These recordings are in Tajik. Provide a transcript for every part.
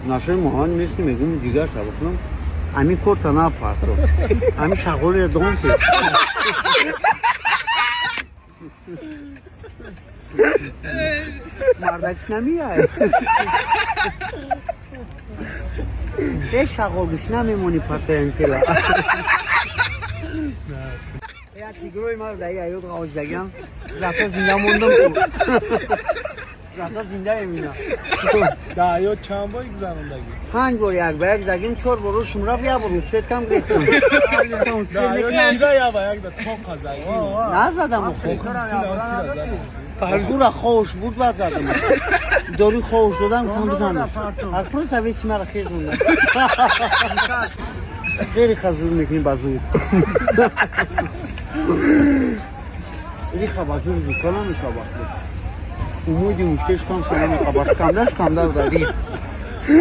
Нашои Муҳаммад мисли мегум ҷигар шабохунам. Ами корта напарто. Ами шағолиро дон ки. Мардак намеяд. Э шағол гӯш намемонӣ партоям кела. Я тигрои маро дар ҳаёт ғавҷдагиам. Зато зинда мондам ку. Зато зиндаем ина. Дар ҳаёт чанд бор гузарондагӣ? 5 бор як ба як задим, 4 бор рӯшум рафт, як бор русветкам гирифтам. Дар ҳаёт кира як ба як да тоқа задӣ? Назадам охир. Хура ховуш буд, баъд задам. Дори ховуш додам, гуфтам бизанам. Ҳар просто веси маро хезонда. Хеле хазур мекунӣ ба зур. Риха ба зур зудка намешава бахло. Умуди мушкеш кам шуда меқаба. Шикамдар шикамдар да рих.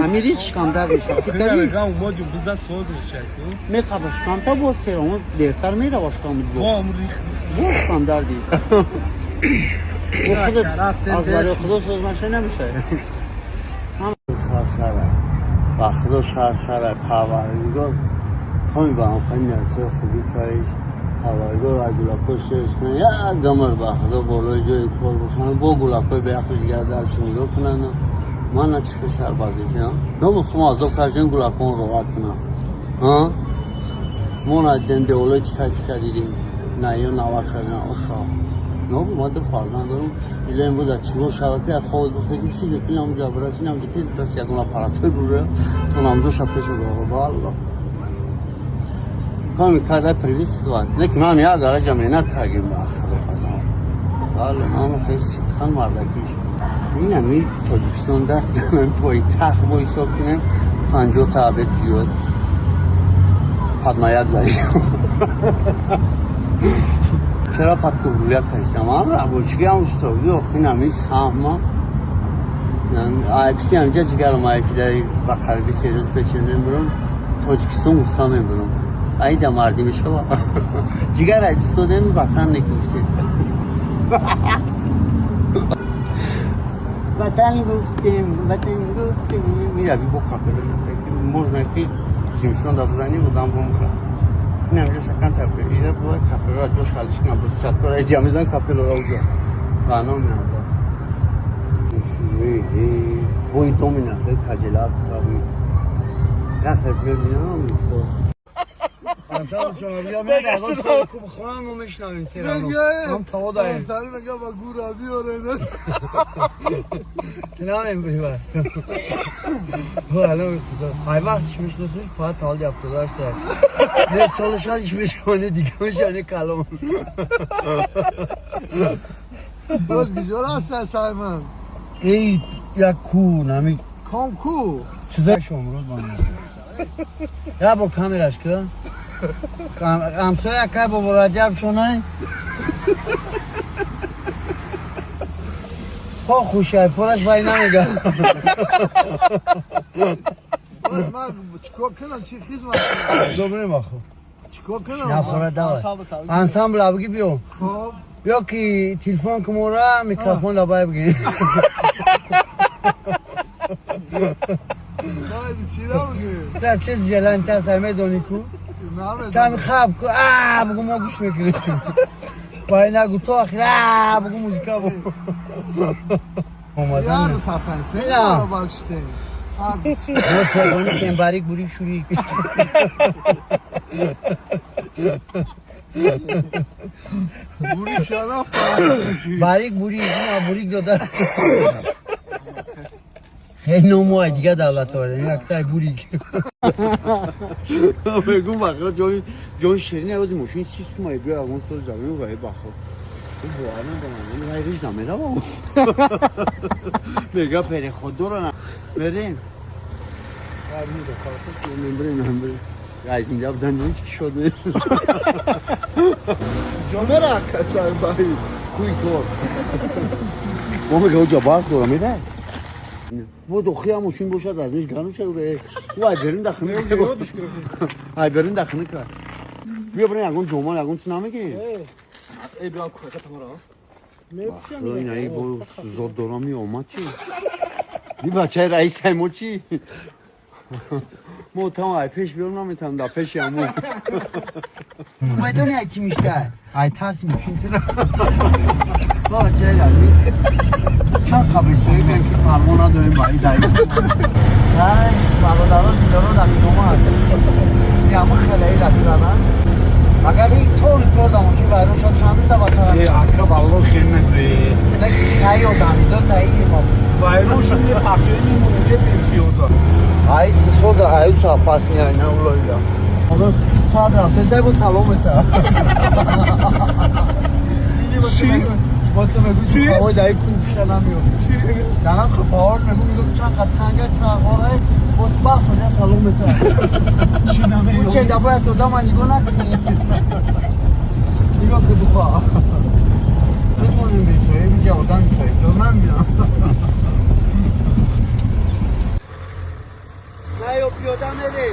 Ами рих шикамдар мешава. Мегам умоди биза соз мешавад. Меқаба шикамта боз серамо дертар мерава шикамд. Мо ам рих. Боз шикамдар дид. Худо аз барои Худо соз наша намешава. Ҳам ба Худо шаршара парвардигор хоми ба ҳам хони нақшаи хубӣ кардиш. Парвардигор аз гулакҳои шерш кунад. Як гамар ба Худо болои ҷои кор бошанд, бо гулакҳои беақли дигар дарши нигоҳ кунанд. Ман на чӣ сарбазишам. Номусмо азоб кардем гулакҳон роҳат кунам. Мо надидем деволои чика чика дидем. На ё навак шадна оша. Нобу ма ду фарзанд дорам. Ила имрӯз аз чиго шава ки хоб бихезим сигир кунам ҷа бирасинам ки тез бас ягон аппаратҳои бура то намзоша пешу ба Аллоҳ. Ками када приветствовать. Нек ман як гаража мена кагим ба Худо қасам. Бале, ман хеле сидқан мардакиш. Ин ами Тоҷикистон дар пойтахт бо ҳисоб кунем 50 та обед зиёд. Падмаяк задем. Чаро падкубулия кашидам? Ам рабочки ам устоги охин ами саҳма. Айпти амҷа ҷигарам айпидаи ба қариби се рӯз пече мебурам. Тоҷикистон гуфта мебурам. Айда марди мешава. Ҷигар айдистодем ватан неки гуфтем. Ватан гуфтем, ватан гуфтем. Мирави бо кафе можно ки зимистон да бизанӣ одам бумра. Ин амҷа шакан тафе. Ира бо каферо ҷош халиш кунам бо чаткора ҷа мезан каферо уҷа. Ба ном меанда. Бой домина каҷелак рави. Як мебинам. Ансамбл чонабия мега куб хоҳам мо мешнавем серано. Ҳам таво даем. Мега ба гура биёре. Кинамем бива. Ҳало худо. Ай вақт чӣ мешносиш па тал 78. Не солшаш мешони дига мешани калон. Боз гиҷор ҳаст Саймон. Эй як ку нами Ком ку. чиза шомрод ман. Я бо камераш ку. Ҳамсоя кай бобо Раҷаб шонай? Хо хушай фораш вай намега. Боз ман чикор кунам, чӣ хизмат кунам? Добре махо. Чикор кунам? На фора давай. Ансамбл абги биё. Хоб. Биё ки телефон кумора микрофон лабай бигир. Найди чӣ набуди? Та чиз желанта сай медони ку? Намедонам. Там хаб ку а бугу мо гӯш мекунем. Пай нагу то ахир а бугу музыка бу. Омадан. Яр пасан се На. баробар шудем. Ҳар Мо согони кем барик бурик шурик. Бурик шараф. Барик бурик на бурик дода. Хеле номҳои дига давлат овардем. Яктай бурик. Мегум бахо ҷои ҷои ширин авози мошин 30 сумай биё ягон соз давем вай бахо. Бовар надорам. Вай риж намеравам. Мега переход дорам. Мерем. Мебрем, мебрем. Аз инҷа будан ҳеҷ ки шуд. Ҷомера касай бай. Куи тор. Мо мега оҷа барф дорам мерай. Бо дохи ҳам мошин бошад аз ниш гарм шуд. Вай берин да хунук. Ай берин да хунук. Биё бирем ягон ҷома ягон чиз намегирем. Эй биям кухата тамара. Бахло ин ай бо зод дорам меомад чӣ? Би бачаи раисай мо чӣ? Мо там ай пеш биёрам, наметавонам дар пеши ҳамон. Медони, ай чӣ мишта? Ай тарси мошин тира. Баба, ча чанд қабисоӣ бем, ки парво надорем ба и дай. Ай, бародаро, дидоро дар хиёмад. Яма хелаи рафирананд. Агар и тори тор да мошин вайрон шад, чанд рӯз да ватара? Э, ака, валло, хел нагӯе. Хай одамизо таи ма. Вайрон шуд, мепартои, мемонем, мебирем пиёда. Ай соза, ай опасный, ай на улойда. Сад рафте, зай бо саломета. Чӣ? Бо ту мегӯ, Чӣ? ҳавои даи кӯпша намеёб. Чӣ? Данат хопор мегӯ, мегӯ, чанд қад тангат ғорай, боз бафоня саломета. Чӣ намеёб? Уче да бояд одама нигоҳ накунӣ. Нигоҳ ку, духа. Бидонем, бесоҳиб иҷа одами соҳибдор намебинам. На ё пиёда мерӣ.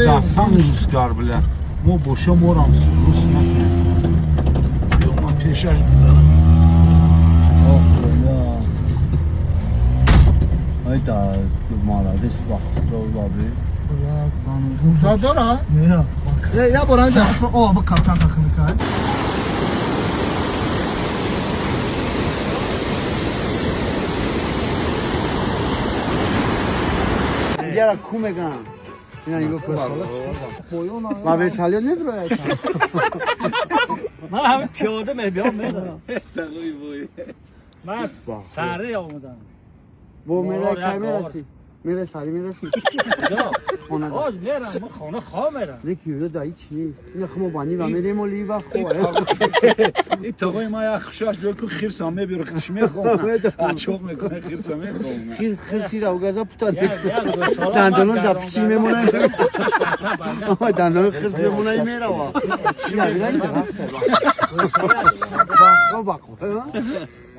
Дастам рӯзгар, бля. Мо боша, морам рӯз накунем. Ё ман пешаш бизанам. Ай да, молодец, бахто баби. Рӯза дора? Не. Я борам ҷа. О, ба капитан тахмика. Яра ку меган. Ина нигоҳ кун. Ма вертолёт медрояд. Ман ҳамин пиёда мебиём, медонам. Ман сари омадам. Бо мерай, кай мераси? Мерай, сари мераси. Куҷо? Хона. Боз мерам, ман хона хо мерам. Леки юра да ҳеч нест. Ина хумо ба нива мерем, оли ва хо. И тағои ма як хушаш биё ку, хирсам мебиёр, хиш мехоҳам. Ачоқ мекунад, хирса мехоҳам. Хир хирсира угаза пута. Як гӯсола. Дандоно да пси мемонай. Дандоно хирс мемонай, мерава. Ина ина ина. Бақо бақо.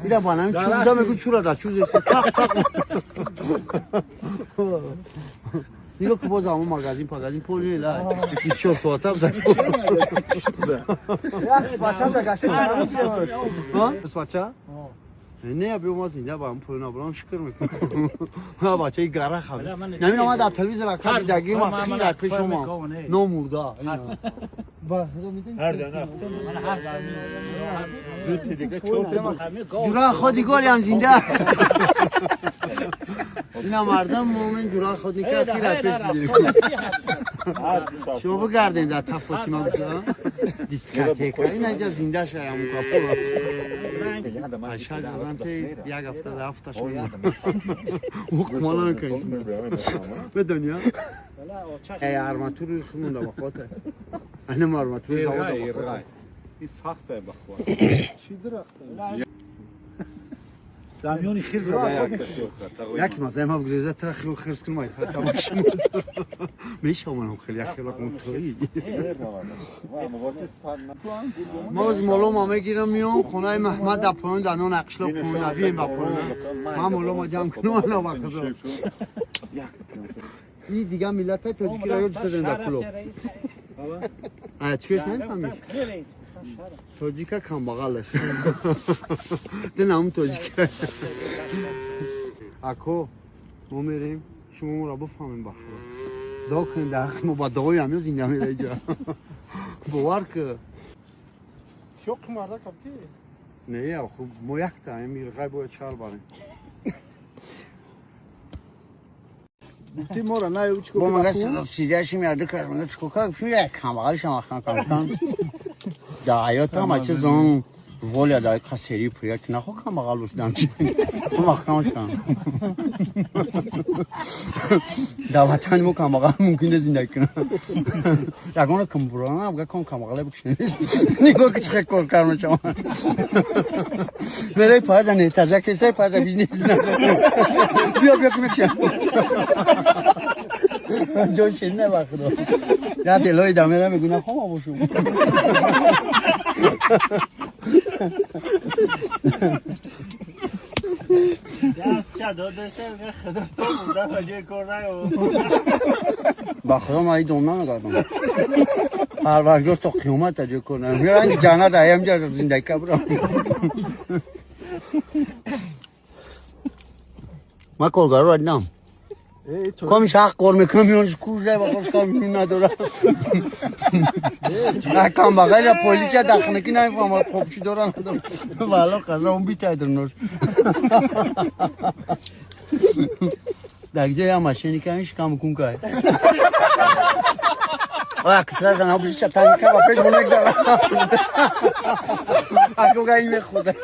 Ира банам чуза мегу, чура да чузе тақ тақ. Нигоҳ ку, боз ҳамон магазин пагазин пол нела. 24 соата буда. Бачам да гашта сара мегирем. Ҳа? Бача? Не, биё, ма зинда ба ҳам пул набарам, шукр мекунам. Ҳа, бачаи гара хаб. Намина ма дар телевизор ака дидаги, ма хира пеш омам. Номурда. Ҳар дана. Ман ҳар дар Ду ти дига, чор ти. Ҷура ходи голям зинда. Ина мардам мӯмин ҷура худ ника хира пеш дидем. Шумо бигардем дар та Фотима биза. Дискотека. Ина ҷа зинда шаям капула. Айша гузанте як ҳафта да ҳафта шумо. Вақт мала накунед. Медони, а? Эй, арматури хумонда бақота. Анам арматури завода бақота. И сахта бахва. Чӣ дарахта? Дамёни хирс да як. Як мазаи ма бигреза тра хил хирс кунам, ай та башм. Мешавам хеле як хелак мутои. Ма аз молома мегирам, миём хонаи Маҳмад дар поён, дар нон қишлоқ хона бием ба поён. Ман молома ҷамъ кунам, ана ба худо. И дига миллатҳои тоҷикиро ёд шудем дар кулоб. А чикеш намефаҳмиш? Тоҷика камбағалаш. Динам тоҷика. Ако мо мерем, шумо моро бифаҳмем, ба худо. Дуо кунем дар ҳаққи мо, ба дуои ҳамё зинда мера иҷа. Бовар ки. Чё қимарда капти? Не, хуб, мо якта мирғай бояд шар барем. Ти мора наё чико. Бо мага сидяшим яду кас мага чико как фи як камбағалишам ахтан камтан. Да ҳаётам а чизон Воля дар қасери пуря ки нахо камбағал бошидам, чи ту маҳкам шудам. Дар ватани мо камбағал мумкин нест зиндагӣ кунам. Ягона кумбурона абга ком камбағале бикушем. Нигоҳ ки чӣ хел кор кар мешавам. Мераи паҷа нетажа кесаи паҷа бизнес. Биё, биё ки мекушам. Ҷон ширин ба худо. Я делои дамера мегӯ нахома бошум. Ба худо ман идом намегардам. Парвардигор то қиёмат ҷой кор наёбам. Ранги ҷаннат аямҷа зиндагӣ кабрам. Ман коргароро дидам. Коми шах кор мекунам, миёнаш кужай ва хош кам надора. Камбағайра полисия дахнаки намефаҳмад, хобши дора надора. Валло қаза он битайдир нош. Дар ҷоя я мошенника шикам кун кай. Ой, сразу на обличчя танка ва пеш мегзара. Ако гай мехӯрда.